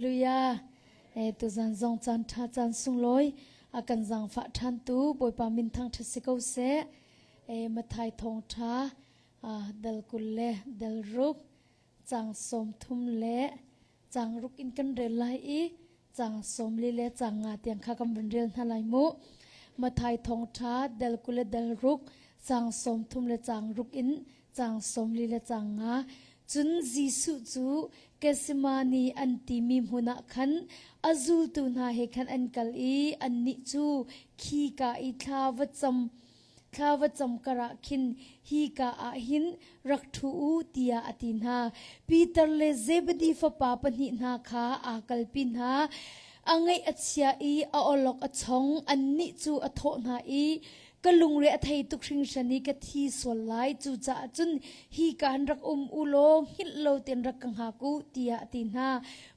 Hallelujah. Eh, tuzan zong caan ṭha caan sunglawi a kan zaangfah ṭhan tu Bawipa min thangṭhat si ko seh. Eh, Mathai thawngṭha ah, dal 20 le dal ruk cang 30 le cang ruk in kan rel lai i cang 40 le cang nga tiang kha kan van rel hna lai mu. Mathai thawngṭha dal 20 le dal ruk cang 30 le cang ruk in cang 40 le cang nga cun Jesuh cu Gethsemane an timi hmun ah khan a zultu hna he khan an kal i annih cu khika i thla va cam thla va cam karah khin hika ah hin rak ṭhu u tiah a ti hna. Peter le Zebedi fapa pahnih hna kha aa kalpi hna. A ngaih a chia i a awlok a chong. Annih cu a thawh hna i ka lungre a thei tuk hringhran i ka thi sual lai cucaah cun hi ka han rak um u law hngilh lo tein rak ka hngak u tiah a ti hna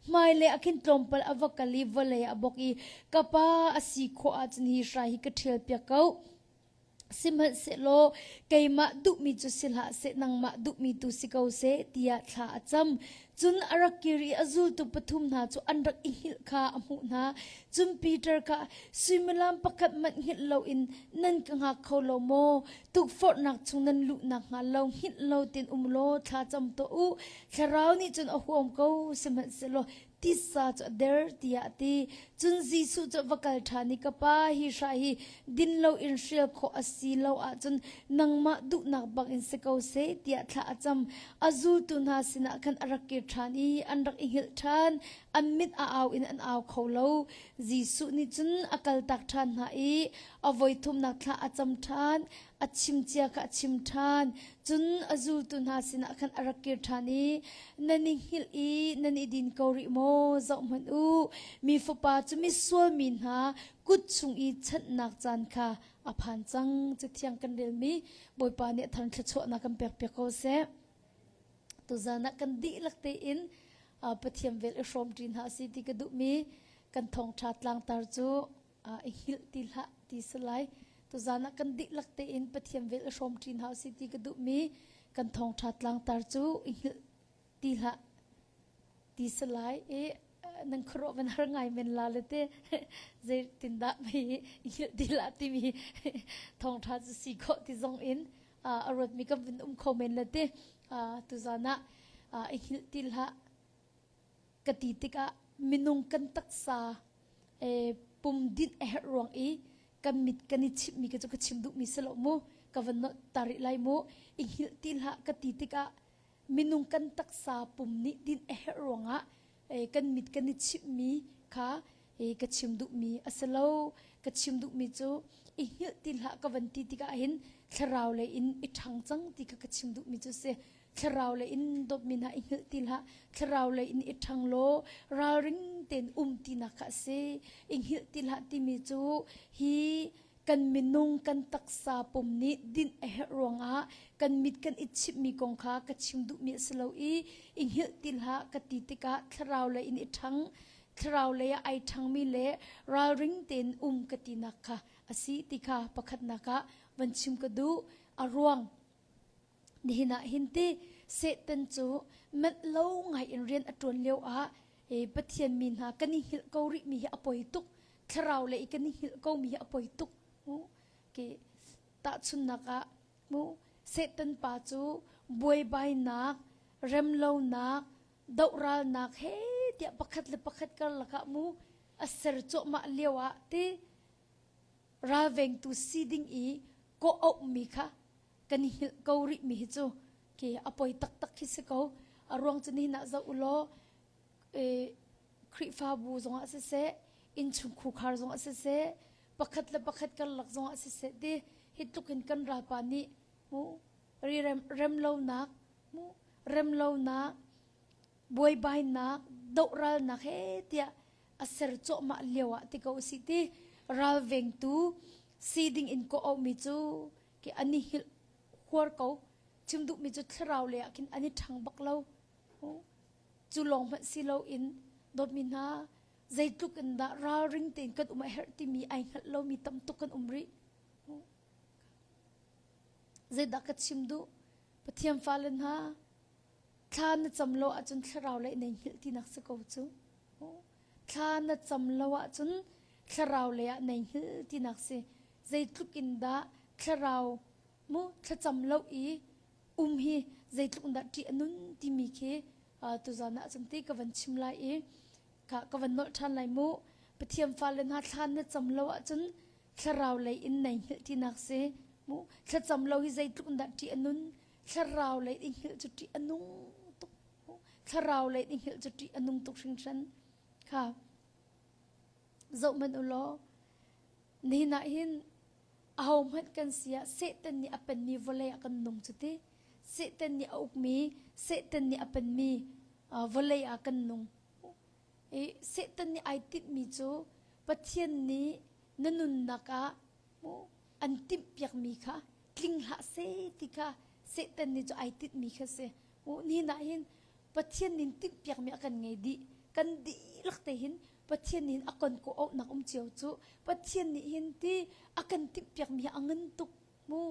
hmailei ah khin tlawmpal a va kal i vawlei a bawk i ka pa a si khawh ahcun hi hrai hi ka ṭhial piak ko sihmanhsehlaw keimah duhmi cu si hlah seh nangmah duhmi tu si ko seh tiah thla a cam Cun a rak kir i a zultu pathum hna cu an rak i hngilh kha a hmuh hna. Cun Peter kha suimilam pakhat hmanh hngilh loin nan ka hngak kho lo maw? Tukforhnak chung nan luh nakhnga lo hngilh lo tein um law thla cam tuah u. Thlarau nih cun a huam ko, sihmanhsehlaw titsa cu a der tiah a ti. Cun Jesuh cu a va kal ṭhan i ka pa hi hrai hi din loin hrial khawh a si lo ahcun nangmah duhnak bangin si ko seh tiah thla a cam. A zultu hna sinah khan a rak kir ṭhan i an rak i hngilh ṭhan. An mit a au in an au kho lo. Jesuh nih cun a kaltak ṭhan hna i a voithumnak thla a cam ṭhan. A chim cia kha a chim ṭhan. Cun a zultu hna sinah khan a rak kir ṭhan i nan i hngilh i nan i din ko rih maw? Zohhmanh u, mi fapa cu misual mi hna kut chung i chanhnak caan kha a phan cang. Cathiang kan relmi Bawipa nih a thar thluachuahnak kan pekpiak ko seh. Tuzan ah kan dihlak tein Pathian vel i hrawm ṭi hna si ti ka duhmi kan thawngṭha tlangtar cu i hngilh ti hlah ti si lai. Tuzan ah kan dihlak tein Pathian vel i hrawm ṭi hna si ti ka duhmi kan thawngṭha tlangtar cu i hngilh ti hlah ti si lai i nan khuaruah van har ngai men la le te zeitindah mei i hngilh ti hlah timi thawngṭha cu si khawh ti zong in a ruatmi kan vun um kho men le te tuzan ah i hngilh ti hlah ka ti tikah minung kan taksa pum dinh a herh ruang i kan mit kan i chimhmi ka cu ka chim duhmi si lo mu ka van ta rih lai mu i hngilh ti hlah ka ti tikah minung kan taksa pum nih dinh a herh ruangah kan mit kan i chimhmi kha ka chim duhmi a si lo ka chim duhmi cu i hngilh ti hlah ka van ti tikah hin thlarau lei in i ṭhang cang ti kha ka chim duhmi cu si thlarau lei in dawtmi hna i hngilh ti hlah thlarau lei in i ṭhang law ralring tein um tinak kha a si i hngilh ti hlah timi cu hi kan minung kan taksa pum nih dinh a herh ruangah kan mit kan i chimhmi kong kha ka chim duhmi a si lo i i hngilh ti hlah ka ti tikah thlarau lei in i ṭhang thlarau lei ah ai ṭhangmi le ralring tein um ka tinak kha a si ti kha pakhatnak ah van chim ka duh a ruang Nihin ah hin ti Satan cu manh lo ngai in rian a ṭuan lio ah Pathian mi hna kan i hngilh ko rih mi hi a poi tuk. Thlarau le i kan i hngilh ko mi hi a poi tuk. Ke tahchunnak ah mu Satan pa cu buaibainak, remlonak, dohralnak he tiah pakhat le pakhat karlak ah mu a ser cuahmah lio ah ti ralvengtu si ding i kawh auhmi kha kan i hngilh ko rih mi hi cu ke a poi taktak khi si ko a ruang cu nihin ah zoh u law Khrihfabu zongah siseh innchung khukhar zongah siseh pakhat le pakhat karlak zongah siseh ti hi tluk in kan ralpa nih mu ri rem remlonak mu remlonak buaibainak dohralnak he tiah a ser cawhmah lio ah ti ko si ti ralvengtu si ding in ko mi cu ki an i hngilh huar ko chim duhmi cu thlarau lei ah khin an i ṭhang bak lo cu lawng hmanh si loin dawtmi hna zeitluk in dah ralring tein kan um a herh timi ai hngalh lomi tam tuk kan um rih zeidah ka chim duh Pathian fale hna thla na cam lo ahcun thlarau lei nei hngilh tinak si ko cu. Thla na cam lo ahcun thlarau lei ah nei hngilh tinak si. Zeitluk in dah thlarau mu thlacam lo i um hi zeitluk in dah ṭih a nun timi khi tuzan ah cun ti ka van chim lai i ka ka van nolh ṭhan lai mu. Pathian fale hna thla na cam lo ahcun thlarau lei in nei hngilh tinak si. Mu thlacam lo hi zeitluk in dah ṭih a nun thlarau lei i hngilh cu ṭih a nung tuk. Thlarau lei i hngilh cu ṭih a nung tuk hringhran. Kha zoh hmanh u law nihin ah hin ahohmanh kan si ah Satan nih a penmi vawlei ah kan nung cu ti. Satan nih a ukmi, Satan nih a penmi vawlei ah kan nung. I Satan nih ai tinhmi cu Pathian nih na nunnak ah an timhpiakmi kha tling hlah seh ti kha Satan nih cu ai tinhmi kha si. Nihin ah hin Pathian nih timhpiakmi a kan ngei dih. Kan dihlak te hin Pathian nih a kan kawh auhnak um cio cu Pathian nih hin ti a kan timhpiakmi hi a ngan tuk mu.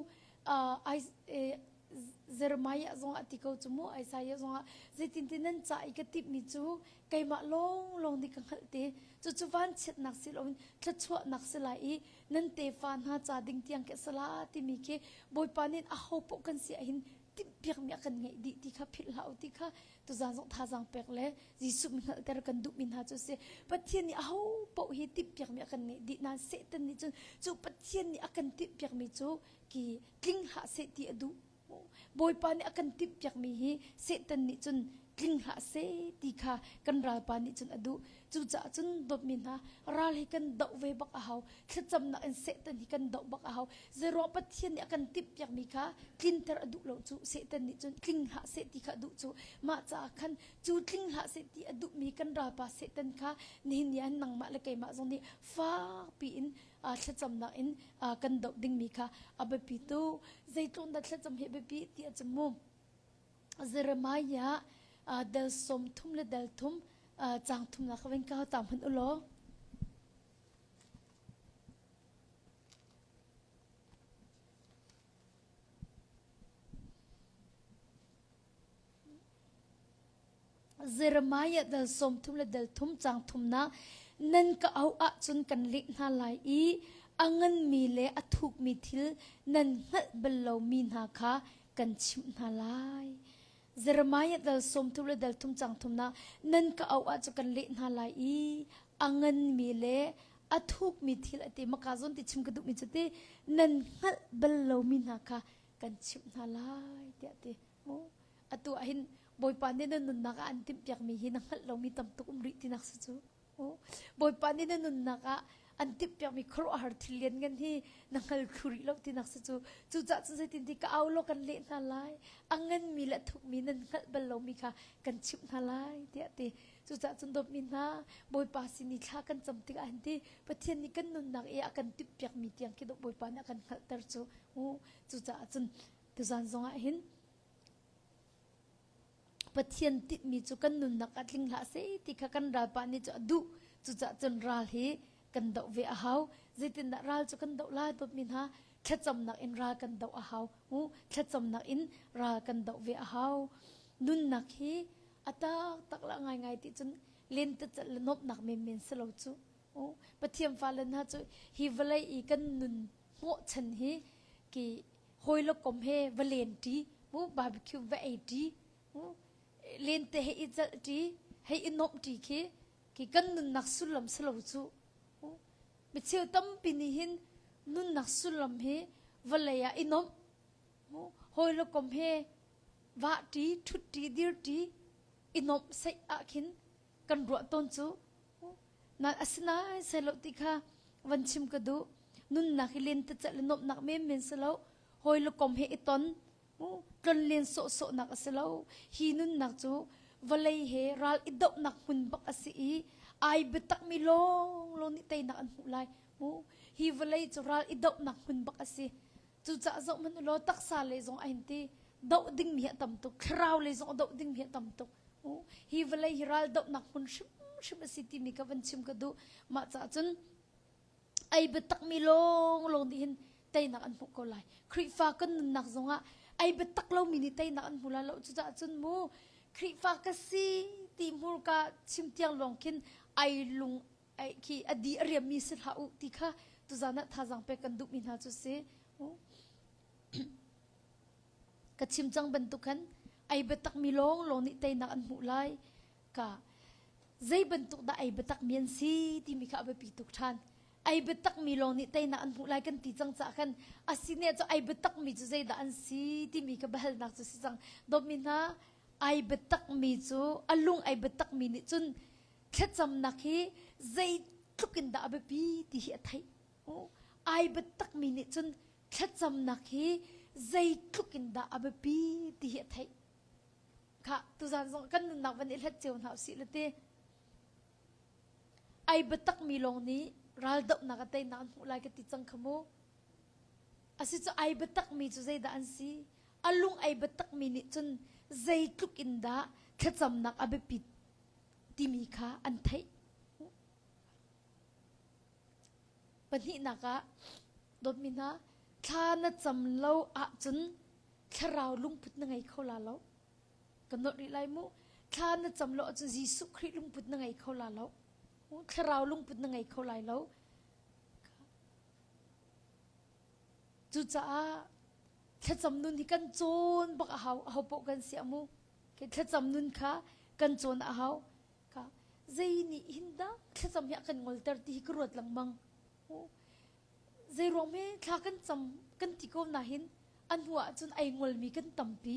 Jeremiah zong ah ti ko cu mu Isaiah zong ah zeitinti nan ca i ka timhmi cu keimah lawnglawng nih ka hngalh te cucu vanchiatnak si loin thluachuahnak si lai i nan tefa hna ca ding tiang khi a si la timi khi Bawipa nih aho paoh kan si ahhin timhpiakmi a kan ngeih dih ti kha philh hlah u ti kha tuzaan zong thazaang pek le Jesuh mi hngalhter kan duhmi hna cu si. Pathian nih aho paoh hi timhpiakmi a kan ngeih dih nain Satan nih cun cu Pathian nih a kan timhpiakmi cu ki tling hlah seh ti a duh. Bawipa nih a kan timhpiakmi hi Satan nih cun tling hlah seh ti kha kan ralpa nih cun a duh. Cucaah cun dawtmi hna ral hi kan doh ve bak a hau. Thlacamnak in Satan hi kan doh bak a hau. Zeiruang Pathian nih a kan timhpiakmi kha tlinter a duh lo cu Satan nih cun tling hlah seh ti kha a duh cu. Mah caah khan cu tling hlah seh ti a duhmi kan ralpa Satan kha nihin ni ah nangmah le keimah zong nih fakpi in thlacamnak in kan doh dingmi kha a biapi tu. Zeitluk dah thlacam hi a biapi ti ahcun mu Jeremiah dal 30 le dal thum caang thumnak ka van kau ta hmanh u law. Jeremiah dal 30 le dal thum caang thumnak nan ka auh ahcun kan leh hna lai i a nganmi le a thukmi thil nan hngalh bal lomi hna kha kan chimh hna lai. Jeremiah dal 30 le dal thum caang thumnak nan ka auh ahcun kan leh hna lai i a nganmi le a thukmi thil a ti maka zawn ti chim ka duhmi cu ti nan hngalh bal lomi hna kha kan chimh hna lai tiah ti mu atu ah hin Bawipa nih na nunnak ah an timhpiakmi hi na hngalh lomi tam tuk um rih tinak si cu Bawipa nih na nunnak ah an timhpiakmi khuaruahhar thil lianngan hi na hngal thlu rih lo tinak si cu cucaah cun zeitin ti ka au law kan leh hna lai a nganmi le a thukmi nan hngalh bal lomi kha kan chimh hna lai tiah ti cucaah cun dawtmi hna Bawipa sin i thla kan cam tikah hin ti Pathian nih kan nunnak i a kan timhpiakmi tiang khi Bawipa nih a kan hngalhter cu cucaah cun tuzan zongah hin Pathian tinhmi cu kan nunnak ah tling hlah seh ti kha kan ralpa nih cu a duh. Cucaah cun ral hi kan doh ve a hau. Zeitindah ral cu kan doh lai dawtmi hna? Thlacamnak in ral kan doh a hau. U, thlacamnak in ral kan doh ve a hau. Nunnak hi a taktak la ngaingai ti cun lentecelh le nuamhnak menmen si lo cu. U, Pathian fale hna cu hi vawlei i kan nun hnawhchan hi ki hawi le kom he va len ṭi mu barbecue va ei ṭi mu lente he i celh ṭi hei i nuamh ṭi khi khi kan nunnak sullam si lo cu micheu tampi nih hin nunnak sullam hi vawlei ah i nuamh mu hawi le kom he vah ṭi ṭhut ṭi dir ṭi i nuamh seih ah khin kan ruah tawn cu Na asinain selo ti kha van chim ka duh. Nunnak hi lentecelh le nuamhnak menmen si lo. Hawi le kom he i ton, tlonlen sawhsawhnak a si lo. Hi nunnak cu vawlei he ral i dohnak hmun bak a si i ai biatakmi lawnglawng nih teinak an hmuh lai. Hi vawlei cu ral i dohnak hmun bak a si. Cucaah zoh hmanh u law taksa lei zong a hin ti doh dingmi hi a tam tuk. Thlarau lei zong a doh dingmi hi a tam tuk. Hi vawlei hi ral dohnak hmun hrimhrim a si timi ka van chim ka duh. Mah caah cun ei biatakmi lawnglawng nih hin teinak an hmuh ko lai. Khrihfa kan nunnak zongah ei biatak lomi nih teinak an hmu lai lo. Cucaah cun mu Khrihfa ka si ti hmurka chim tiang lawng khin Ai lung ai khi a di a riammi si hlah u ti kha tuzan ah thazaang pek kan duhmi hna cu si. Ka chim cang bantuk khan ai biatakmi lawnglawng nih teinak an hmuh lai. Ka zei bantuk dah ai biatakmi an si timi kha a biapi tuk ṭhan. Ai biatakmi lawng nih teinak an hmuh lai kan ti cang caah khan a si ne cu ai biatakmi cu zeidah an si timi kha biahalnak cu si cang. Dawtmi hna, ai biatakmi cu a lung ai biatakmi nih cun thlacamnak hi zeitluk in dah a biapi ti hi a theih. Ai biatakmi nih cun thlacamnak hi zeitluk in dah a biapi ti hi a theih. Kha tuzan zong kan nunnak van i hlat cio hna usih le ti. Ai biatakmi lawng nih raldohnak a teinak an hmuh lai ka ti cang kha mu. Asi cu ai biatakmi cu zeidah an si? A lung ai biatakmi nih cun zeitluk in dah thlacamnak a biapit timi kha an theih. Pahnihnak ah dawtmi hna, thla na cam lo ahcun thlarau lungput na ngei kho la lo. Kan nolh rih lai mu. Thla na cam lo ahcun Jesuh Khrih lungput na ngei kho la lo. Thlarau lungput na ngei kho lai lo. Cucaah thlacam nun hi kan cawn bak a hau, aho paoh kan si mu. Thlacam nun kha kan cawn a hau. Ka zei nih hin dah thlacam hi a kan ngolter ti hi ka ruat lengmang. Zei ruang hme thla kan cam kan ti ko na hin a hnu ah cun ai ngolmi kan tampi.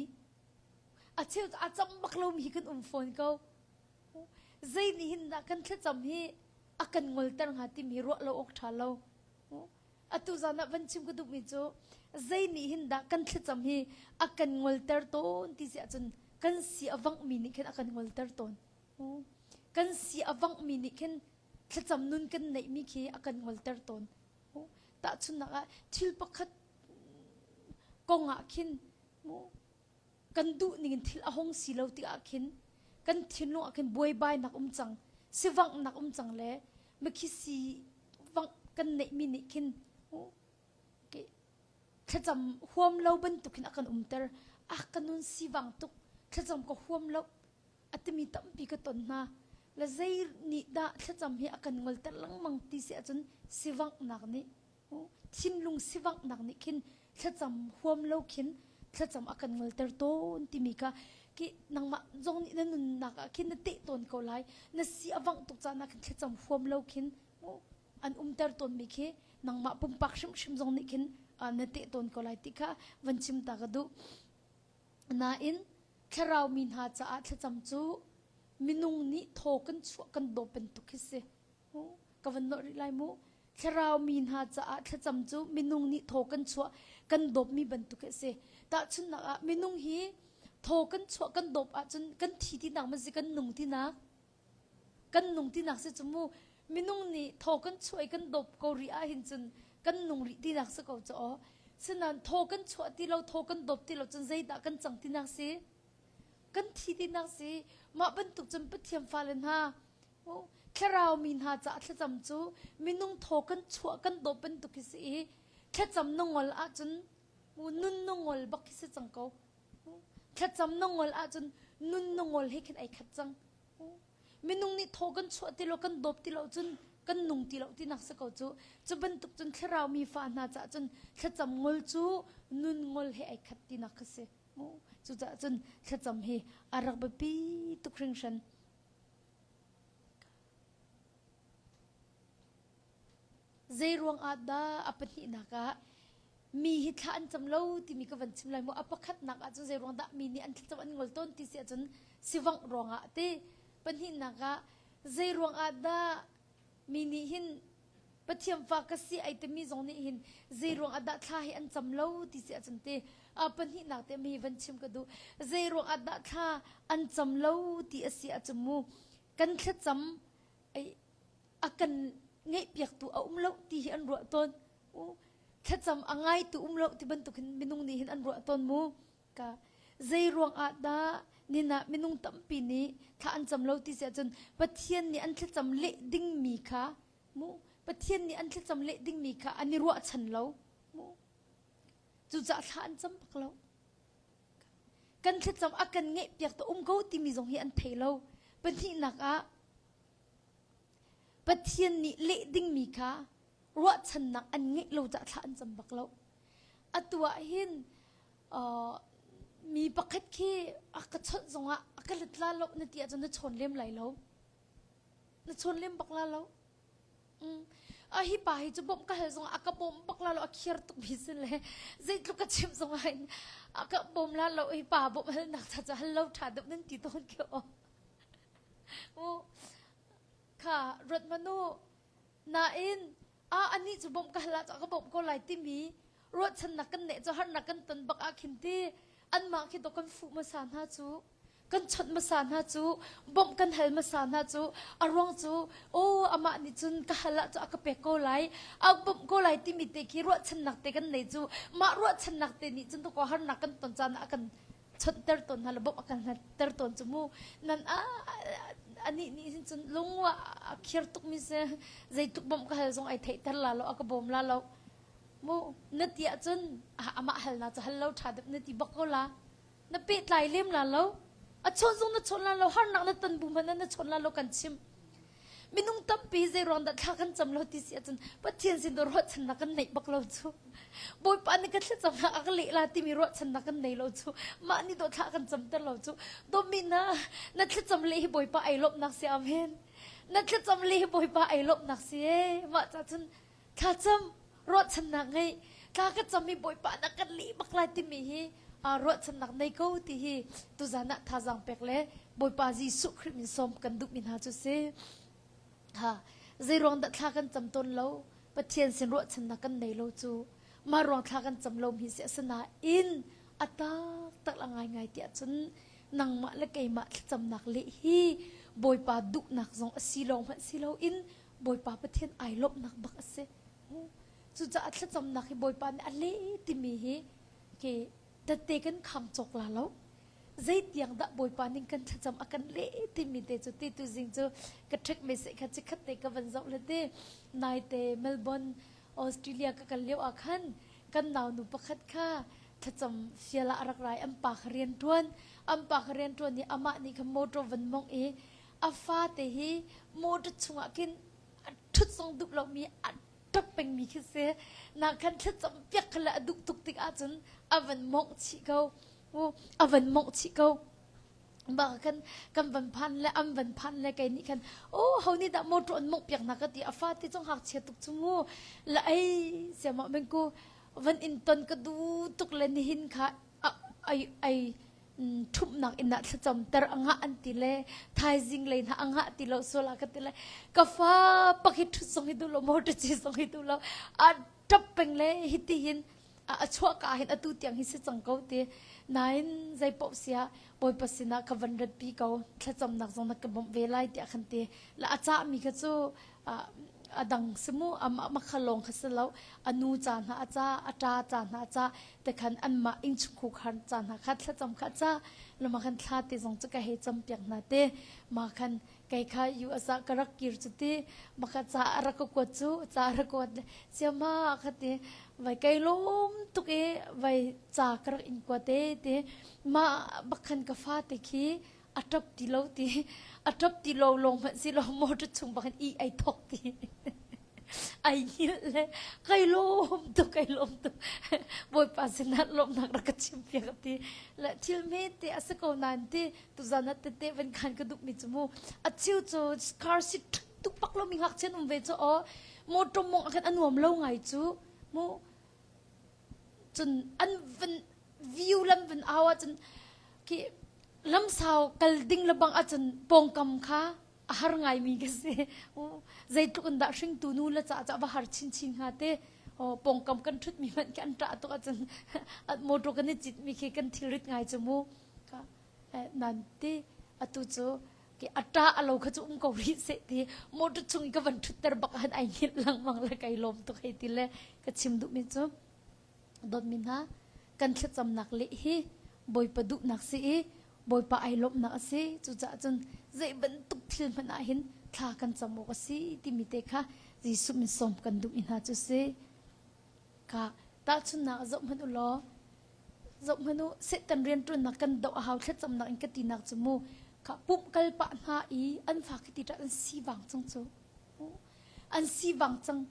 A cheu a cam bak lomi hi kan um fawn ko. Zei nih hin dah kan thlacam hi a kan ngolter hnga timi ruah lo awk ṭha lo. Atu zan ah van chim ka duhmi cu zei nih hin dah kan thlacam hi a kan ngolter tawn ti si ahcun kan si a vanghmi nih khin a kan ngolter tawn. Kan si a vanghmi nih khin thlacam nun kan neihmi khi a kan ngolter tawn. Tahchunhnak ah thil pakhat kong ah khin kan duh ning in thil a hong si lo tikah khin kan thinlung ah khin buaibainak um cang sivanghnak um cang le mikhi si vangh kan neihmi nih khin thlacam huam lo bantuk hin a kan umter ah ka nun sivang tuk thlacam ka huam lo a timi tampi ka ton hna le zei nih dah thlacam hi a kan ngolter lengmang ti si ahcun sivanghnak nih thinlung sivanghnak nih khin thlacam huam lo khin thlacam a kan ngolter tawn timi kha ki nangmah zong nih na nunnak ah khin na teh tawn ko lai na si a vangh tuk caan ah khin thlacam huam lo khin an umter tawnmi khi nangmah pumpak hrimhrim zong nih khin na teh tawn ko lai ti kha van chim ta ka duh nain thlarau mi hna caah thlacam cu minung nih thaw kan chuah kan dawp bantuk khi si Ka van nolh rih lai mu. Thlarau mi hna caah thlacam cu minung nih thaw kan chuah kan dawpmi bantuk a si. Tahchunhnak ah minung hi thaw kan chuah kan dawp ahcun kan thi tinak ma si kan nung tinak? Kan nung tinak si cu mu. Minung nih thaw kan chuah i kan dawp ko rih ahhin cun kan nung rih tinak si ko cu aw. Sinain thaw kan chuah ti lo, thaw kan dawp ti lo cun zeidah kan cang tinak si? Kan thi tinak si. Mah bantuk cun Pathian fale hna Thlarau mi hna caah thlacam cu minung thaw kan chuah kan dawp bantuk khi si i thlacam na ngol ahcun nun na ngol bak khi si cang ko. Thlacam na ngol ahcun nun na ngol he khin ai khat cang. Minung nih thaw kan chuah ti lo kan dawp ti lo cun kan nung ti lo tinak si ko cu. Cu bantuk cun thlarau mi fa hna caah cun thlacam ngol cu nun ngol he ai khat tinak kha si. Cucaah cun thlacam hi a rak biapi tuk hringhran. Zeiruang ah dah a pahnihnak ah mi hi thla an cam lo timi ka van chim lai mu. A pakhatnak ah cun zeiruang dah mi nih an thlacam an ngol tawn ti si ahcun sivangh ruangah ti. Pahnihnak ah zeiruang ah dah mi nih hin Pathian fa ka si ai timi zong nih hin zeiruang ah dah thla hi an cam lo ti si ahcun ti a pahnihnak te mi van chim ka duh. Zeiruang ah dah thla an cam lo ti a si ahcun mu kan thlacam a kan ngeihpiaktu a um lo ti hi an ruah tawn. Thlacam a ngaitu um lo ti bantuk hin minung nih hin an ruah tawn mu. Ka zei ruang ah dah nina minung tampi nih thla an cam lo ti si ahcun Pathian nih an thlacam leh dingmi kha mu Pathian nih an thlacam leh dingmi kha an i ruahchan lo mu cucaah thla an cam bak lo kan thlacam a kan ngeih piak ta um ko timi zong hi an thei lo pahnihnak ah. Pathian nih leh dingmi kha ruahchannak an ngeih lo caah thla an cam bak lo. Atu ah hin mi pakhat khi a ka chawnh zongah a ka let la lo na ti ahcun na chawn lem lai lo. Na chawn lem bak la lo. A hi pa hi cu bawmh ka hal zongah a ka bawm bak la lo a khiar tuk mi sin le zeitluk ka chimh zongah hin a ka bawm la lo hi pa bawmh hal nak cha cha hal lo tha deuh nan ti tawn khi o. U kha ruat manu nain a anih cu bawmh ka hal ah cu a ka bawmh ko lai timi ruahchannak kan neih cu harnak kan ton bak ah khin ti anmah khi dawh kan fuh hmasa hna cu kan chawnh hmasa hna cu bawmh kan hal hmasa hna cu a ruang cu aw amah nih cun ka hal ah cu a ka pek ko lai a bawmh ko lai timi te khi ruahchannak te kan nei cu mah ruahchannak te nih cun ko harnak kan ton caan ah a kan chonhter tawn hna le bawmh a kan hngalter tawn cu mu nan a anih nih hin cun lung a khir tuk mi si zeitluk bawmh ka hal zong ai theihter la lo a ka bawm la lo mu na ti ahcun amah hal na cu hal lo ṭha deuh na ti bak ko la na pehtlai lem la lo a chawn zong na chawn la lo harnak na ton bu hmanh na chawn la lo kan chim Minung tampi zei ruang dah thla kan cam lo ti si ahcun Pathian sin ruahchannak kan neih bak lo cu. Bawipa nih ka thlacamnak a ka leh la timi ruahchannak kan nei lo cu. Mah nih dawh thla kan camter lo cu. Dawtmi na na thlacam leh hi Bawipa ai lawmhnak si amen. Na thlacam leh hi Bawipa ai lawmhnak si ee. Mah ca cun thlacam ruahchannak ngei thla ka cam hi Bawipa na kan leh bak lai timi hi ruahchannak nei ko ti hi tuzan ah thazaang pek le Bawipa Jesuh Khrih min sawm kan duhmi hna cu si. Ha zei ruang dah thla kan cam tawn lo Pathian sin ruahchannak kan nei lo cu mah ruang thla kan cam lo mi si asinain a tak tak la ngai ngai tiah cun nangmah le keimah thlacamnak leh hi Bawipa duhnak zong a si lawng hmanh si loin Bawipa Pathian ai lawmhnak bak a si. Cucaah thlacamnak hi Bawipa nih a leh timi hi ke tette kan kham cawk la lo. Zeitiang dah Bawipa ning kan thlacam a kan leh timi te cu ti tu zing cu ka ṭhek me se kha chikhat te ka van zoh le te naite Melbourne Australia ka kal lio ah khan kan naunu pakhat kha thlacam fial ah a rak rai an pa kha rian ṭuan an pa kha rian ṭuan i amah nih khan motor van mongh i a fate hi motor chungah khin a ṭhut zong duh lomi a ṭap pengmi khi si na khan thlacam piak kha le a duh tuk tik ahcun a van mongh chih ko a van mongh chih ko bak kan kan van phan le an van phan le kei nih khan oh ho nih dah motor an mongh piak na ka ti a fate zong ngakchia tuk cu mu la ei siama men ku van in ton ka du tuk le nihin kha ai ai ṭhumhnak inn ah thlacam ter a ngah an ti le thaizing lei hna a ngah ti lo sual ah ka ti le ka fa pak hi ṭhut zong hi duh lo motor ci zong hi duh lo a ṭap peng le hiti hin a chuah ka hin atu tiang hi si cang ko ti nain zei paoh sia bawipa sinah ka van ratpi ko thlacamnak zong na ka bawmh ve lai tiah khan ti la a cah mi kha cu a dang si mu amah kha lawng kha si lo a nu ca hna a ca a ṭa ca hna a ca te khan anmah innchungkhar khan ca hna kha thlacam kha ca lama khan thla te zong cu ka hei cam piak hna te ma khan kei kha US ah ka rak kir cu ti ma kha ca a rak ka kuat cu ca a rak kuat siama kha ti vai kai lawm tuk i vai ca ka rak in kuat e ti ma bak khan ka fa te khi a ṭap ti lo ti a ṭap ti lo lawng hmanh si lo motor chung bak in i ai thok ti ai hngilh le kai lawm tuk kai lawm tuk bawipa sinah lawmnak rak ka chim piak ti le thil hme te a si ko nain ti tuzan ah tete van khan ka duh mi cu mu a chiu cu car seat tuk pak lo mi ngakchia um ve cu aw motor mong khan a nuam lo ngai cu mu cun an van view lam van au ahcun khi lamsau kal ding le bang ahcun pawngkam kha a har ngaimi ka si. Zeitluk in dah hringtu nu le ca ca va har chinchin hnga te. Pawngkam kan ṭhutmi hmanh khi an ṭah tuk ahcun motor kan i citmi khi kan thilrit ngai cu mu. Nan ti atu cu ki a ṭah a lo kha cu um ko rih seh ti motor chung i ka van ṭhutter bak han ai hngilh lengmang le kai lawm tuk hei ti le ka chim duhmi cu Dawtmi hna, kan thlacamnak leh hi Bawipa duhnak si i Bawipa ai lawmhnak a si. Cucaah cun zei bantuk thil hmanh ah hin thla kan cam awk a si timi te kha Jesuh min sawm kan duhmi hna cu si. Ka tahchunhnak zoh hmanh u law zoh hmanh u Satan rianṭuannak kan doh a hau thlacamnak in ka tinak cu mu kha pumh kal pah hna i an fa khi ti ṭah an sivang cung cu. An sivang cang.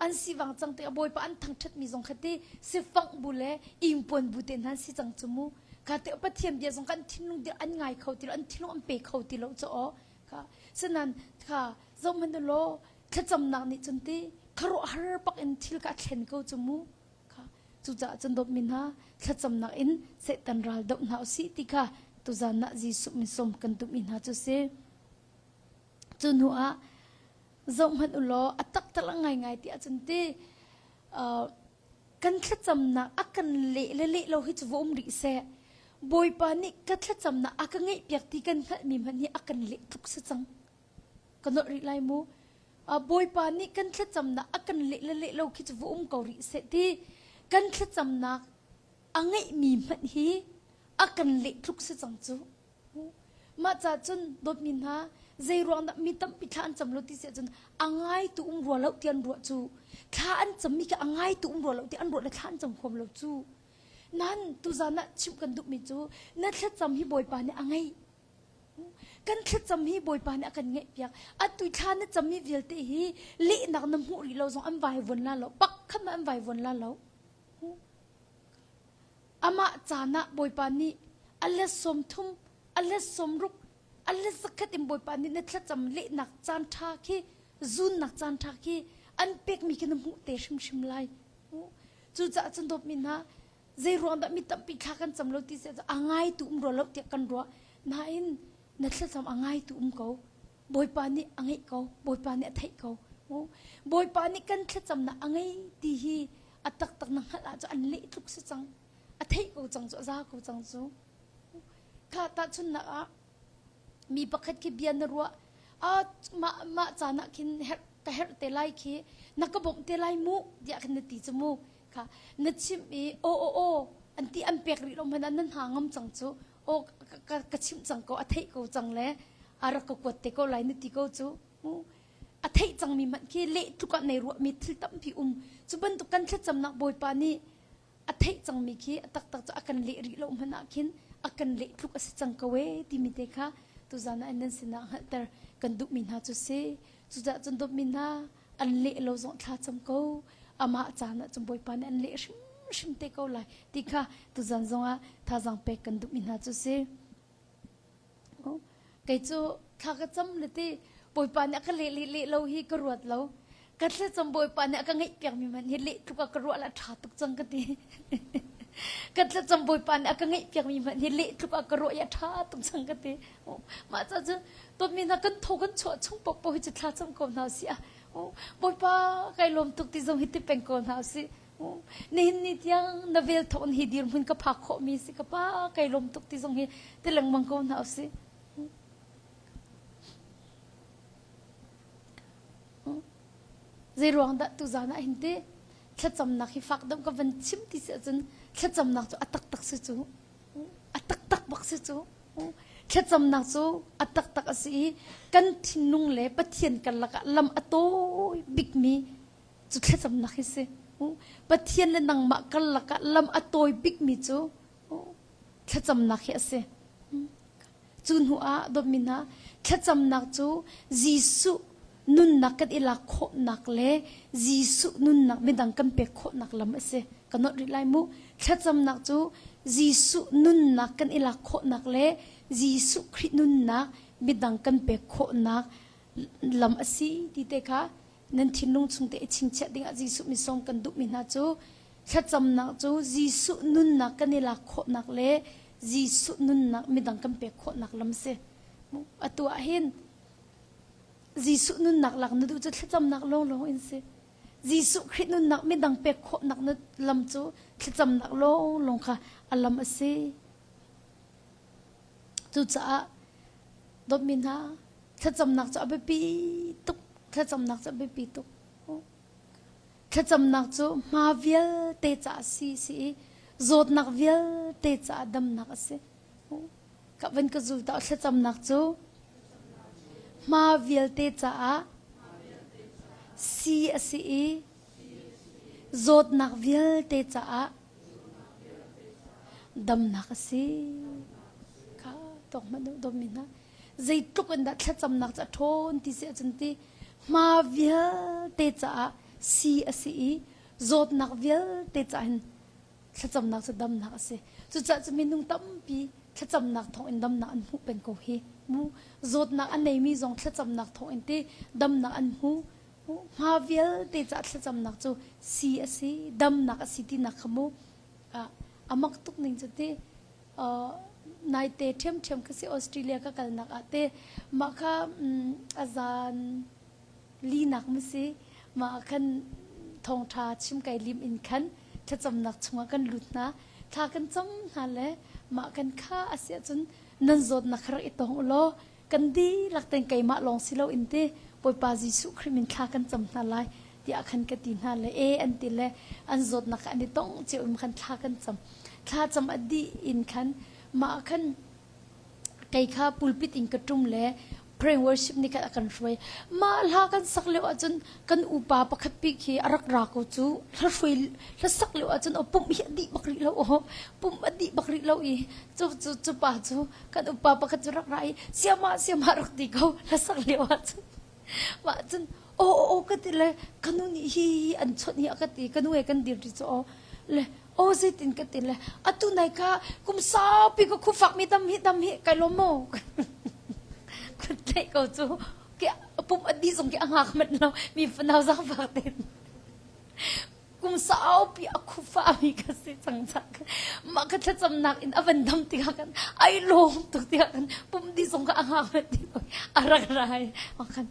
An sivang cang tikah Bawipa an thangṭhatmi zong kha ti sifangh bu le ingpuan bu te hna an si cang cu mu. Kha te Pathian bia zong kha an thinlung an ngai kho ti lo, an thinlung an pe kho ti lo cu aw. Kha sanan kha zohhmanh u law thlacamnak nih cun ti khuaruahhar bak in thil kha a thlen ko cu mu. Kha cucaah cun dawtmi hna thlacamnak in Satan ral doh hna usih ti kha tuzan ah Jesuh min sawm kan duhmi hna cu si. Cu hnu ah zohhmanh u law a taktak ngaingai ti ahcun ti kan thlacamnak a kan leh le leh lo hi cu va um rih seh. Bawipa nih ka thlacamnak a ka ngeihpiak ti kan hngalhmi hmanh hi a kan leh tluk si cang. Ka nolh rih lai mu. Bawipa nih kan thlacamnak a kan leh le leh lo khi cu va um ko rih seh ti kan thlacamnak a ngeihmi hmanh hi a kan leh tluk si cang cu. Mah ca cun dawtmi hna zei ruang dah mi tampi thla an cam lo ti si ahcun a ngaitu um rua lo ti an ruah cu thla an cammi kha a ngaitu um rua lo ti an ruah le thla an cam huam lo cu. Nan tuzan ah chimh kan duhmi cu na thlacam hi Bawipa nih a ngeih. Kan thlacam hi Bawipa nih a kan ngeihpiak. Atu thla na cammi vialte hi lehnak na hmuh rih lo zong an vaivuan la lo. Pakhat an vaivuan la lo. Amah caan ah Bawipa nih a let 30, a let 60, a let zakhat in Bawipa nih na thlacam lehnak caan ṭha khi, zunnak caan ṭha khi an pekmi khi na hmuh te hrimhrim lai. Cucaah cun dawtmi hna, zei ruang dah mi tampi thla kan cam lo ti si a ngaitu um rua lo tiah kan ruah. Nain na thlacam a ngaitu um ko. Bawipa nih a ngeih ko. Bawipa nih a theih ko. Bawipa nih kan thlacamnak a ngei ti hi a taktak na hngalh ahcun an leh tluk si cang. A theih ko cang cu, a za ko cang cu. Kha tahchunhnak ah mi pakhat khi bia na ruah ah mah mah caan ah khin herh ka herh te lai khi na ka bawmh te lai mu tiah khin na ti cu mu kha na chimh i aw aw aw an ti an pek rih lo hmanh ah nan hna ngam cang cu aw ka ka chimh cang ko a theih ko cang le a rak ka kuat te ko lai na ti ko cu a theih cangmi hmanh khi leh tluk ah nei ruahmi thil tampi um cu bantuk kan thlacamnak bawipa nih a theih cangmi khi a taktak cu a kan leh rih lo hmanh ah khin a kan leh tluk a si cang ko ee timi te kha tuzan ah nan sinah hngalhter kan duhmi hna cu si cucaah cun dawtmi hna an leh lo zong thla cam ko amah caan ah cun bawipa nih an leh hrimhrim te ko lai ti kha tuzan zongah thazaang pek kan duhmi hna cu si Kei cu thla ka cam le ti Bawipa nih a ka leh leh leh lo hi ka ruat lo. Ka thlacam Bawipa nih a ka ngeih piakmi hmanh hi leh tluk ah ka ruah la ṭha tuk cang ka ti. ka thlacam Bawipa nih a ka ngeih piakmi hmanh hi leh tluk ah ka ruah i a ṭha tuk cang ka ti. Mah ca cu dawtmi hna kan tho kan chuah chung paohpaoh hi cu thla cam ko hna usih. Bawipa kai lawm tuk ti zong hi ti peng ko hna usih. Nihin ni tiang na vel thawk in hi dirhmun ka phak khawhmi si ka pa kai lawm tuk ti zong hi ti lengmang ko hna usih. Zei ruang dah tuzan ah hin ti thlacamnak hi fak deuh ka van chim ti si ahcun thlacamnak cu a taktak si cu a taktak bak si cu thlacamnak cu a taktak a si i kan thinlung le Pathian karlak ah lam a tawi bikmi cu thlacamnak hi si. Pathian le nangmah karlak ah lam a tawi bikmi cu thlacamnak hi a si. Cu hnu ah dawtmi hna thlacamnak cu Jesuh nunnak kan i lak khawhnak le Jesuh nunnak midang kan pek khawhnak lam a si. Ka nolh rih lai mu. Thlacamnak cu Jesuh nunnak kan i lak khawhnak le Jesuh Khrih nunnak midang kan pek khawhnak lam a si ti te kha nan thinlung chung te i chingchiah dingah Jesuh misawm kan duhmi hna cu thlacamnak cu Jesuh nunnak kan i lak khawhnak le Jesuh nunnak midang kan pek khawhnak lam si. Atu ah hin Jesuh nunnak lak na duh cu thlacamnak lawnglawng in si. Jesuh Khrih nunnak midang pek khawhnak na lam cu thlacamnak lawnglawng kha a lam a si. Cucaah dawtmi hna thlacamnak cu a biapi tuk thlacamnak cu a biapi tuk thlacamnak cu hma vialte caah si si i zawtnak vialte caah damnak a si ka van ka zul ta thlacamnak cu hma vialte caah si a si i zawtnak vialte caah damnak a si kha tawk hmanh dawm mi hna zeitluk in dah thlacamnak cu a ṭhawn ti si ahcun ti. Hma vialte caah si a si i zawtnak vialte caah hin thlacamnak cu damnak a si. Cucaah cu minung tampi thlacamnak thawng in damnak an hmuh peng ko hi. Mu zawtnak a neimi zong thlacamnak thawng in ti damnak an hmu. Hma vialte caah thlacamnak cu si a si, damnak a si tinak kha mu. A mak tuk ning cu ti naite ṭhiamṭhiam ka si Australia ka kalnak ah te mah kha a zan linak mu si mah ah khan thawngṭha chim kai lim in khan thlacamnak chungah kan lut hna thla kan cam hna le mah kan kha a si ahcun nan zawtnak kha rak i tong u law kan dihlak tein keimah lawng si loin te Bawipa Jesuh Khrih min thla kan cam hna lai tiah khan ka ti hna le e an ti le an zawtnak an i tong cio in khan thla kan cam thla cam a dih in khan mah khan kei kha pulpit in ka ṭum le praying worship nih khan a kan hruai mah hla kan sak lio ahcun kan upa pakhat pi khi a rak ra ko cu hla hruai hla sak lio ahcun aw pumh hi a dih bak rih lo aw pumh a dih bak rih lo i cu cu cu pa cu kan upa pakhat cu rak ra i siama siama rak ti ko hla sak lio ahcun mah cun aw aw ka ti le ka nu nih hi an chawnh hi a ka ti ka nu he kan dir ṭi cu aw le aw zeitin ka ti le atu nai kha kum saupi ka khufak mi dam hi dam hi kai lawm maw kut tlaih ko cu ke pum a dih zong ke a ngak manh lo mi fanau zaangfak te kum saupi a khufa mi ka si cang cak mah ka thlacamnak in a van dam tikah kan ai lawm tuk tikah kan pum dih zong ka a ngak manh ti a rak rai khan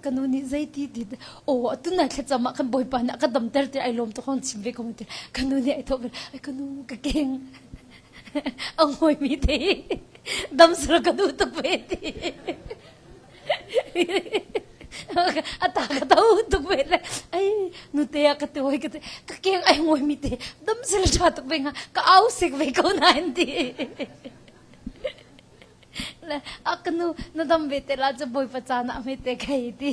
ka nu nih zeiti ti aw atu na thlacam ah kan bawipa nih a ka damter ti ai lawm tuk hong chim ve ko ti ka nu nih ai thawh ve ai ka nu ka keng a ngoi mi te dam sura ka duh tuk ve ti a ta ka tau tuk ve le ai nu te a ka te hoi ka te ka keng ai ngoi mi te dam sura tha tuk ve nga ka au sik ve ko nain ti Le a ka nu na dam ve te la cu bawipa caan ah hme te kai ti.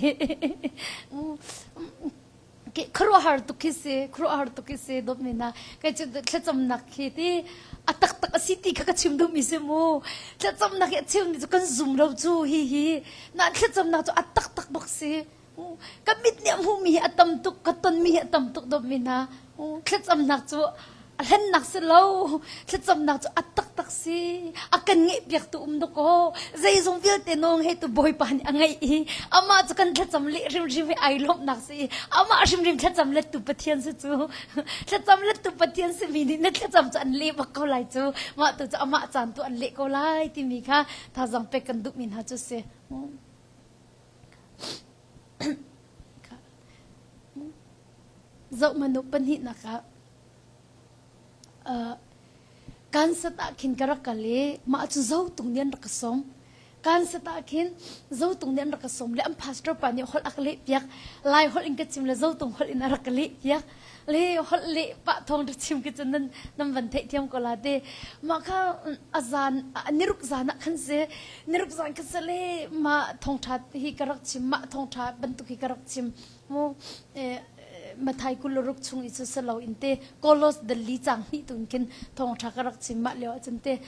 Ke khuaruahhar tuk khi si, khuaruahhar tuk khi si dawt mi na. Kai cu thlacamnak khi ti a taktak a si ti kha ka chim duhmi si mu. Thlacamnak hi a chim mi cu kan zum lo cu hi hi. Na thlacamnak cu a taktak bak si. Ka mit nih a hmuhmi hi a tam tuk, ka tonmi hi a tam tuk dawtmi hna. Thlacamnak cu a hlennak si lo. Thlacamnak cu a taktak si. A kan ngeihpiaktu um dawkaw. Zeizong vialte nawl ngeitu Bawipa nih a ngeih i amah cu kan thlacam leh hrimhrim hi ai lawmhnak si i amah hrimhrim thlacam lettu Pathian si cu. Thlacam lettu Pathian simi nih na thlacam cu an leh bak ko lai cu. Mah tu cu amah caan tu an leh ko lai timi kha thazaang pek kan duhmi hna cu si. Zohhmanh u, pahnihnak ah Kansas ah khin ka rak kal i mah cu Zotung nih an rak ka sawm. Kansas ah khin Zotung nih an rak ka sawm le an pastor pa nih holh a ka lehpiak. Lai holh in ka chim le Zotung holh in a rak ka lehpiak. Le holh leh pah thawng rak chim khi cu nan nan van theihthiam ko la te. Mah kha a zan niruk zan ah khan si niruk zan khan si le mah thawngṭha hi ka rak chim mah thawngṭha bantuk hi ka rak chim mu Mathai 26 chung i cu si lo in te Kolos dali cang hnih tun khin thawngṭha ka rak chim mah lio ahcun te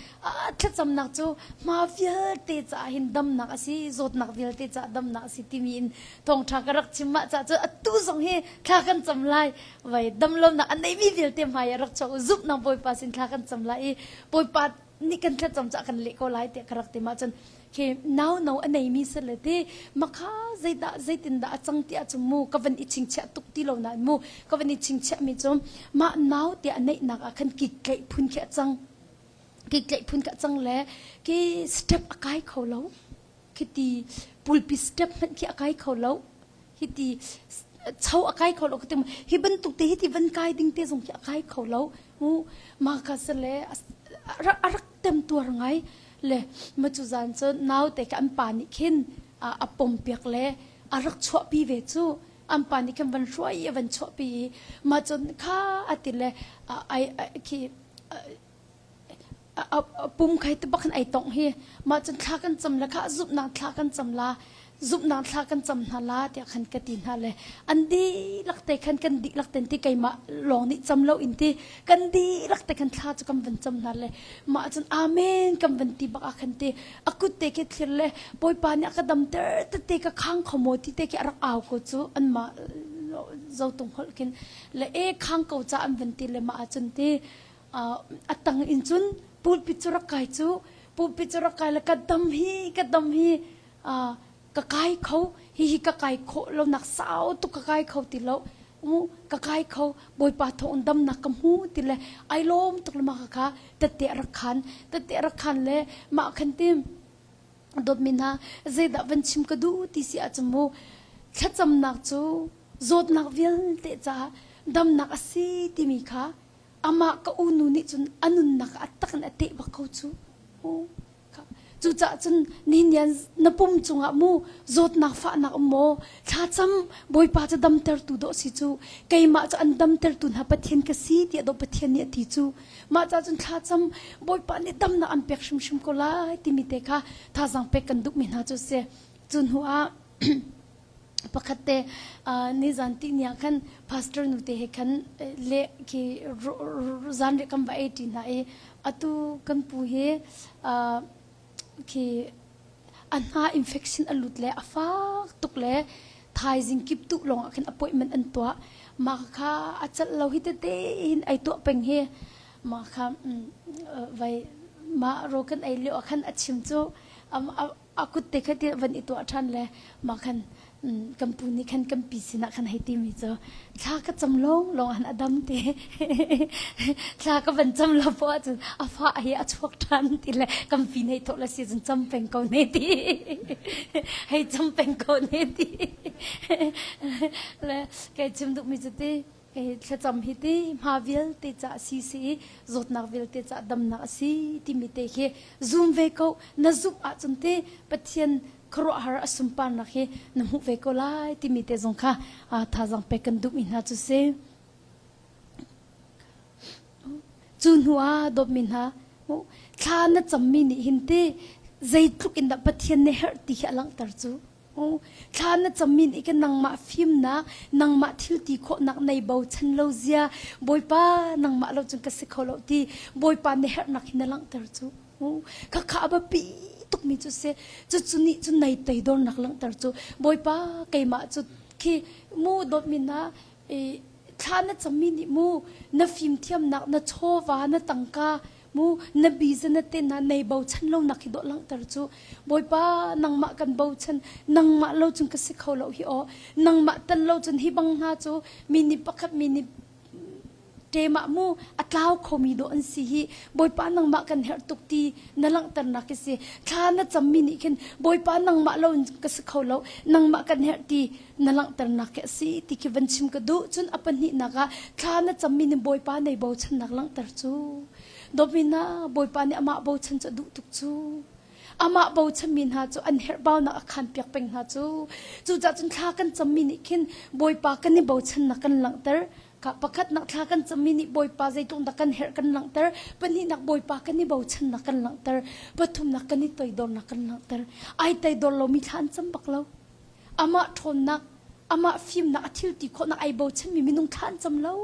thlacamnak cu hma vialte caah hin damnak a si zawtnak vialte caah damnak a si timi in thawngṭha ka rak chim mah caah cu atu zong hi thla kan cam lai vai damlonak a neimi vialte hmai ah rak chuak u zumhnak Bawipa sin thla kan cam lai i Bawipa nih kan thlacam caah kan leh ko lai tiah ka rak ti mah cun khi nau no a neimi si le ti makha zeidah zeitindah a cang ti ahcun mu ka van i chingchiah tuk ti lo nain mu ka van i chingchiah mi cu mah nau te a neihnak ah khan ki tlaih phun khi a cang ki tlaih phun khi a cang le ki step a kai kho lo khiti pulpi step hmanh khi a kai kho lo hiti cho a kai kho lo ka ti hi bantuk te hi ti van kai ding te zong khi a kai kho lo mu ma kha se le a rak tem tuar ngai le ma cu zan cu nau te ka an pa nih khin a pom piak le a rak chuahpi ve cu an pa nih khin van hruai i van chuahpi i ma cun kha ati le ai khi pum khai te bak in ai tongh hi mah cun thla kan cam le kha zumhnak thla kan cam la. Zumhnak thla kan cam hna la tiah khan ka ti hna le an dihlak te khan kan dihlak ten ti keimah lawng nih cam lo in ti kan dihlak te khan thla cu kan van cam hna le mah cun amen kan van ti bak ah khan ti a kut te khi thlir le Bawipa nih a ka damter tete ka khang kho maw ti te khi a rak au ko cu anmah zotung holh khin le e khang ko ca an van ti le mah ah cun ti a tang in cun pulpit cu rak kai cu pulpit cu rak kai le ka dam hi ka dam hi ka kai kho hihi ka kai khawh lo nak sau tuk ka kai kho ti lo mu ka kai kho bawipa thawng damnak ka hmu ti le ai lawm tuk le mah kha tette rak khan tette rak khan le mah khan tim dawtmi hna zeidah van chim ka duh ti si ahcun mu thlacamnak cu zawtnak vialte caah damnak a si timi kha amah ka unu nih cun a nunnak a tak in a teh bak ko cu. Cucaah cun nihin na pum cungah mu zawtnak fahnak um maw thlacam Bawipa cu damtertu dawh si cu keimah cu an damtertu hna Pathian ka si tiah dawh Pathian nih a ti cu mah ca cun thlacam Bawipa nih damnak an pek hrimhrim ko lai timi te kha thazaang pek kan duhmi hna cu si. Cu hnu ah pakhat te nizan ti ni ah khan pastor nu te he khan le khi zanriah kan va ei ṭi hna i atu kan pu hi khi a hna infection a lut le a fak tuk le thaizing kip tu lawng ah khan appointment an tuah mah kha a celh lo hi tete in ai tuah peng hi mah kha vai mah ro kan ei lio ah khan a chim cu a kut te kha ti van i tuah ṭhan le mah khan kan pu nih khan kan pi sinah khan hei timi cu thla ka cam lawng lawng han a dam ti thla ka van cam lo poah ahcun a fah hi a chuak ṭhan ti le kan pi nei thawh le si cun cam peng ko ne ti hei cam peng ko ne ti le kei chim duhmi cu ti Thlacam hi ti hma vialte ca a si si i zawtnak vialte ca damnak a si timi te khi zum ve ko na zumh ahcun te Pathian khuaruahhar a sunparnak hi na hmuh ve ko lai timi te zong kha thazaang pek kan duhmi hna cu si. Cu hnu ah dawtmi hna thla na cammi nih hin ti zeitluk in dah Pathian na herh ti hi a langhter cu. Thla na cammi nih khin nangmah fimnak, nangmah thil ti khawhnak nei bochan lo zia, Bawipa nangmah lo cun ka si kho lo ti Bawipa na herhnak hi na langhter cu. Khakha a biapi tukmi cu si. Cucu nih cun nei teidornak langhter cu. Bawipa keimah cu khi mu dawtmi hna thla na cammi nih mu na fimthiamnak, na chawva, na tangka, mu na biza na te na nei bochan lo nak hi dawh langhter cu bawipa nangmah kan bochan nangmah lo cun ka si kho lo hi aw nangmah tan lo cun hi bang hna cu mi nih pakhat mi nih ṭemah mu a tlau khomi dawh an si hi bawipa nangmah kan herh tuk ti na langhternak hi si thla na cammi nih khin bawipa nangmah lo in ka si kho lo nangmah kan herh ti na langhternak khi a si ti khi van chim ka duh cun a pahnihnak ah thla na cammi nih bawipa nei bochannak langhter cu dawtmi bawipa nih amah bochan cu a duh tuk cu amah bochanmi hna cu an herhbaunak a khanpiak peng hna cu cucaah cun thla kan cammi nih khin bawipa kan i bochannak kan langhter ka pakhatnak thla kan cammi nih bawipa zeitluk dah kan herh kan langhter pahnihnak bawipa kan i bochannak kan langhter pathumnak kan i toidornak kan langhter ai toidor lomi thla an cam bak lo Amah ṭhawnnak, amah fimnak, a thil ti khawhnak ai bochanmi minung thla an cam lo.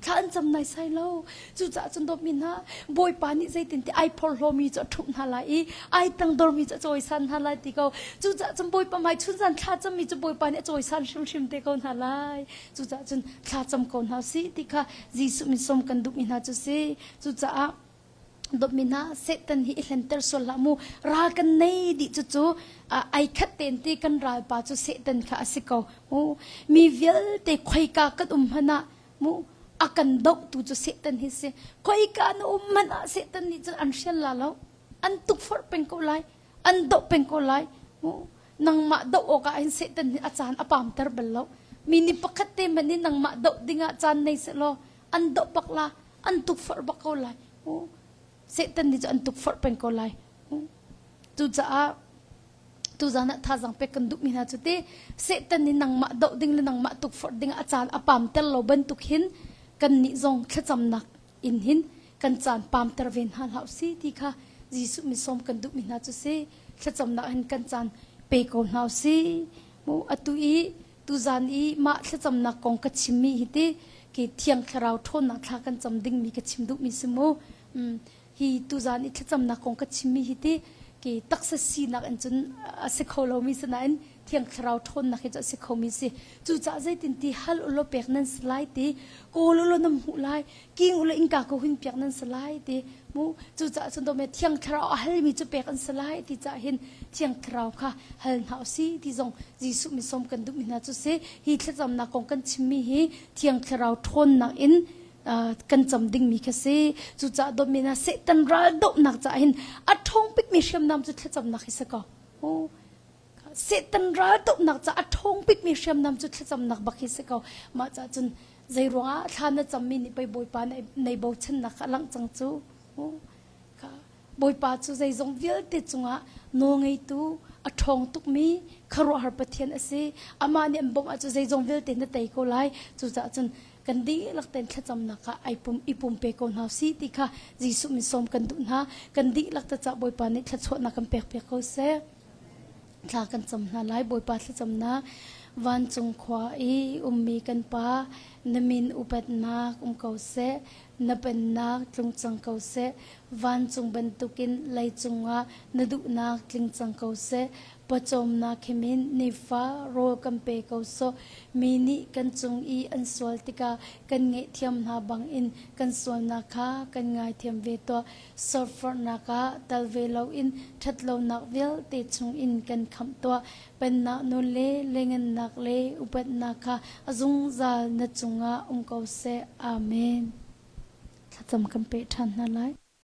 Thla an cam naisai lo. Cucaah cun dawtmi hna, Bawipa nih zeitintiah ai phorhlawmi cu a ṭhumh hna lai i ai tangdormi cu a cawisan hna lai ti ko. Cucaah cun Bawipa hmai chunzan thla cammi cu Bawipa nih a cawisan hrimhrim te ko hna lai. Cucaah cun thla cam ko hna usih ti kha Jesuh min sawm kan duhmi hna cu si. Cucaah Dawtmi hna, Satan hi i hlenter sual hlah mu. Ral kan nei dih cucu ai khat tein ti kan ralpa cu Satan kha a si ko. Mu mi vialte khoika kan um hmanh ah mu a kan dohtu cu Satan hi si. Khoika na um hmanh ah Satan nih cun an hrial la lo. An tukforh peng ko lai. An doh peng ko lai. Mu nangmah doh awkah hin Satan nih a caan a pamter bal lo. Mi nih pakhat te hmanh nih nangmah doh dingah caan nei sehlaw an doh bak la an tukforh bak ko lai Satan nih cu an tukforh peng ko lai cucaah tuzan ah thazaang pek kan duhmi hna cu ti Satan nih nangmah doh ding le nangmah tukforh ding a caan a pamter lo bantuk hin kan nih zong thlacamnak in hin kan caan pamter ve hna hlah si ti kha Jesuh mi sawm kan duhmi hna cu si thlacamnak hin kan caan. pe ko hna usih. Mu atu i tuzan i mah thlacamnak kong ka chimmi hi ti ki Thiang Thlarau ṭhawnnak thla kan cam dingmi ka chim duhmi si mu. Hi tuzan i thlacamnak kong ka chimmi hi ti ki taksa sinak in cun a si kho lomi si nain Thiang Thlarau ṭhawnnak hi cu a si khomi si. Cucaah zeitin ti hal ulaw pek nan si lai ti, kawl ulaw nan hmuh lai, king ulaw innka ka hun piak nan si lai ti. Mu cucaah cun dawme Thiang Thlarau a halmi cu pek an si lai ti cah hin Thiang Thlarau kha hal hna usih ti zong Jesuh min sawm kan duhmi hna cu si. Hi thlacamnak kong kan chimmi hi Thiang Thlarau ṭhawnnak in kan cam dingmi kha si. Cucaah dawtmi hna Satan ral dohnak caah hin a ṭhawng bikmi hriamnam cu thlacamnak hi si ko. Satan ral dohnak caah a ṭhawng bikmi hriamnam cu thlacamnak bak hi si ko. Mah caah cun zei ruangah thla na cammi nih pei Bawipa nei bochannak kha a langh cang cu. Bawipa cu zeizong vialte cungah nawlngeitu a ṭhawng tukmi khuaruahhar Pathian a si. Amah nih an bawmh ahcun zeizong vialte na tei ko lai. Cucaah cun kan dihlak tein thlacamnak ah ai pum i pumpe ko hna usih ti kha Jesuh min sawm kan duh hna. Kan dihlak te cah Bawipa nih thluachuahnak kan pekpiak ko seh. Thla kan cam hna lai. Bawipa thlacamnak vancung khua i ummi kan Pa na min upatnak um ko seh. Na pennak tlung cang ko seh. Vancung bantukin leicung ah na duhnak tling cang ko seh. Pawcawmnak himin nifa rawl kan pe ko sawh. Mi nih kan cung i an sual tikah kan ngaihthiam hna bangin kan sualnak kha kan ngaithiam ve tuah. Sawrforhnak ah tal ve loin ṭhatlonak vialte chungin kan khamh tuah. Pennak nawl le lengennak le upatnak kha a zungzal na cungah um ko seh. Amen. Thlacam kan peh ṭhan hna lai.